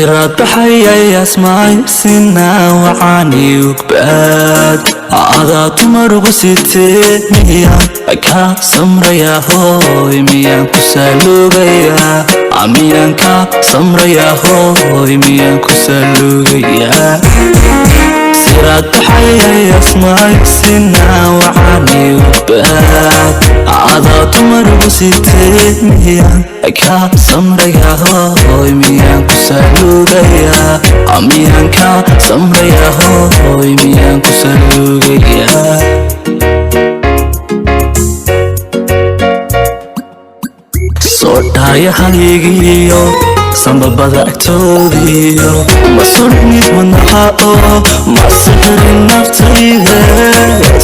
Siraad baxayay asmaay sinaa wacaani ugbaad adaa dumarugu sitee miyaan ka samrayaa hooy miyaan ku saaluugayaa miyaan ka samrayaa hooy miyaan ku saaluugayaa siraad baxayay asmaay sinaa wacaani ugbaad adaa dumarugu sitee miyaan ka samrayaa hooy miyaan ku saaluugayaa miyaan ka samrayaa hooy miyaan ku saaluugayaa Soodhayahagigiyo sambabada agtoodiyo ma surnid wadnaha oo ma sixirin naftayda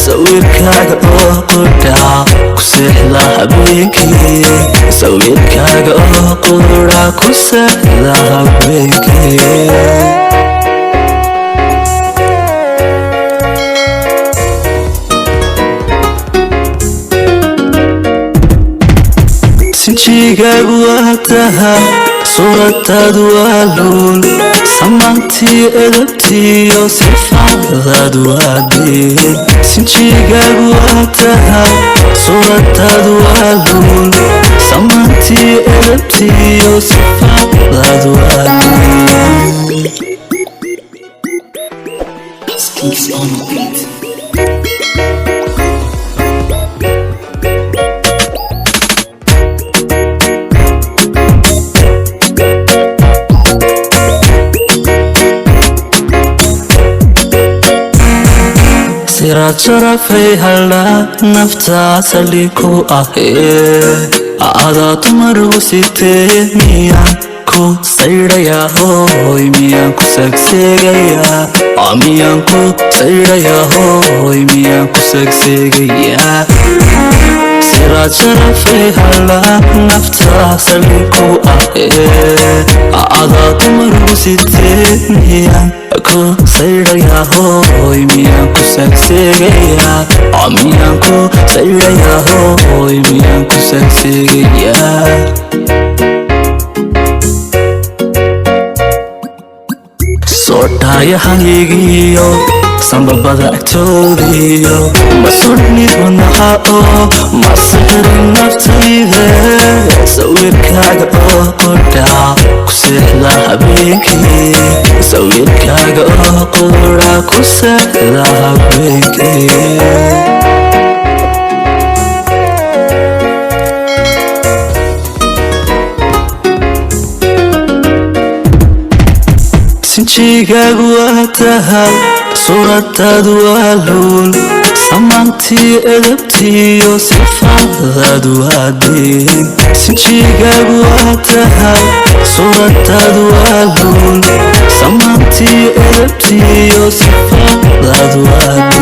sawirkaaga oo qudha ku seexda habeenkii sawirkaaga oo qudha ku seexda habeenkii. Sinjigaagu waa tahay suuradaadu waa luul samaantii edabtiyo sifaadaadu waa diin sinjigaagu waa tahay suuradaadu waa luul samaantii edabtiyo sifaadaadu waa diin. Kings on the beat. Siraad sharafay haldha naftaa saldhig ku ahee adaa dumarugu sitee miyaan ku saydhayaa hooy miyaan ku sagseegayaa miyaan ku saydhayaa hooy miyaan ku sagseegayaa siraad sharafay haldha naftaa saldhig ku ahee adaa dumarugu sitee miyaan ku saydhayaa hooy miyaan ku sagseegayaa miyaan ku saydhayaa hooy miyaan ku sagseegayaa. Soodhayahagigiyo sambabada agtoodiyo ma surnid wadnaha oo ma sixirin naftayda sawirkaaga oo qudha ku seexda habeenkii sawirkaaga oo qudha ku seexda habeenkii. Sinjigaagu waa tahay suuradaadu waa luul samaantii edabtiyo sifaadaadu waa diin sinjigaagu waa tahay suuradaadu waa luul samaantii edabtiyo sifaadaadu waa diin.